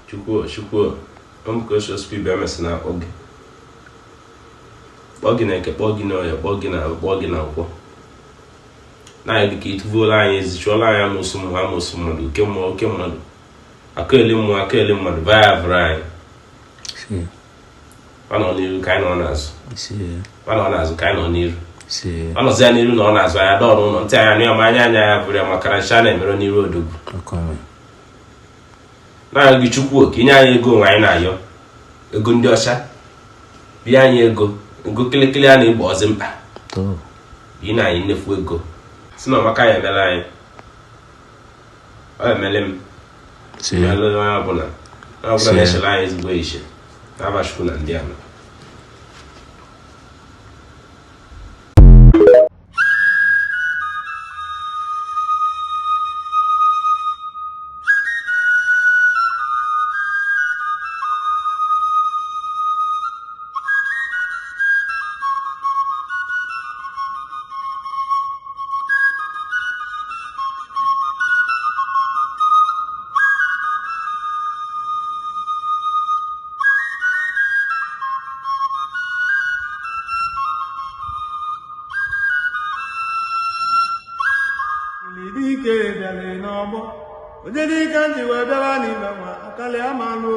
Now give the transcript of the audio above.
Chukwu, Chukwu, ọmụka osi bịa mesị na-akpọ gị. Kpọọ gị na eke, kpọọ gị na ọya, kpọọ gị na kpọọ gị na nkwọ. Na-ayọ gị ka ị tụvuola anyị ezi, chụọla anyị amoosu mmụọ, amoosu mmadụ, oke mmụọ, oke mmadụ. Aka eli mmụọ, aka eli mmadụ, baa ya vụrụ anyị. Ọ nọ n'iru ka anyị nọ n'azụ. Ọ nọ n'azụ ka anyị nọ n'iru. Ọ nọzi ya n'iru na ọ na-azụ anya dọọ n'ụlọ ntị anya nụ ya ma anya anya ya bụrụ ya maka na ncha na-emerụ n'iru odogwu. Na-ayọ gị Chukwu ka inye anyị ego onwe anyị na-ayọ. Ego ndị ọcha. Bịa anyị ego. Ego kịlịkịlị a na-egbo ọzọ mkpa. Bi na anyị nnefu ego. Si na ọmaka ya emela anyị. Ọ emele m. Emela onye ọbụla. Onye ọbụla na-echela anyị ezigbo iche. N'aba Chukwu na ndị ama. Dike bịara n'ọgbọ onye dike ntị wee bịara n'ime nwa akali amalụ.